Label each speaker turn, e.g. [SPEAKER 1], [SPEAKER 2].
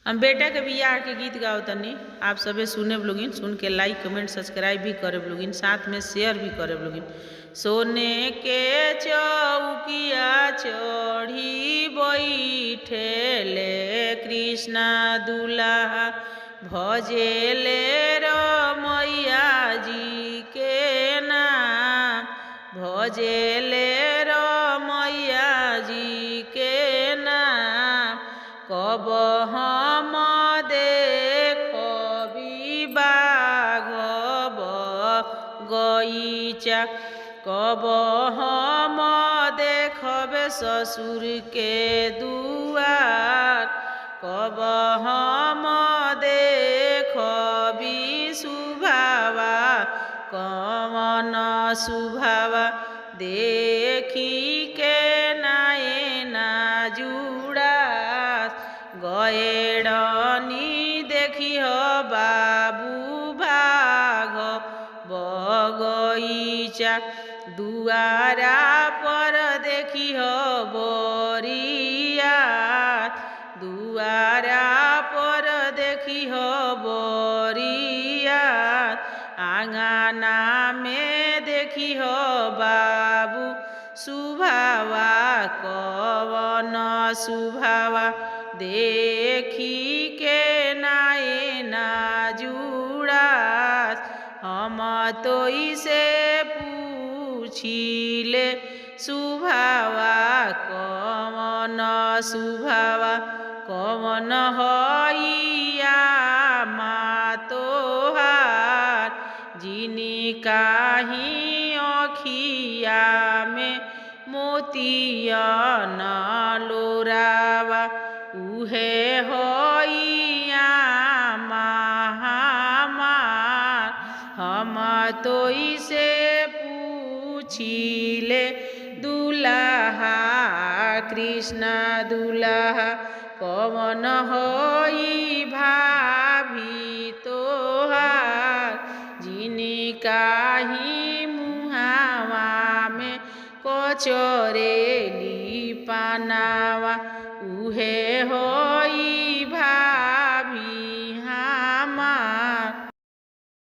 [SPEAKER 1] हम बेटा के बियाह के गीत गावतनी। आप सबे सुने लोगिन, सुन के लाइक कमेंट सब्सक्राइब भी करे लोगिन, साथ में शेयर भी करे लोगिन। सोने के चौकिया चढ़ी बैठेले कृष्णा दुल्हा, भजेले रमैया जी के नाम, भजेले रमैया जी के नाम। कब हम देखबी बाघ बगीचा, कब हम देखबे ससुर के दुआर, कब हम देखबी सुभावा, कवन सुभावा देखी के नयना जुड़ा। गएड़नी देखिह बाबू बाघ बगीचा, दुआरा पर देखिह बरिया, दुआरा पर देखिह बरिया। आंगना में देखिह बाबू सुभावा, कवन सुभावा देखी के नयना जुड़ा। हम तो इसे पूछिले सुभावा, कवन सुभावा, कवन हैया मा तोहार, जिनी काही अखिया में मोतियन लोरावा, उहे हैया महामार। हम तो इसे पूछिले दुल्हा कृष्ण दुल्हा, कवन होई भाभी तोहार, जिनी काही मुहावा में कचरेली पानावा, उहे होई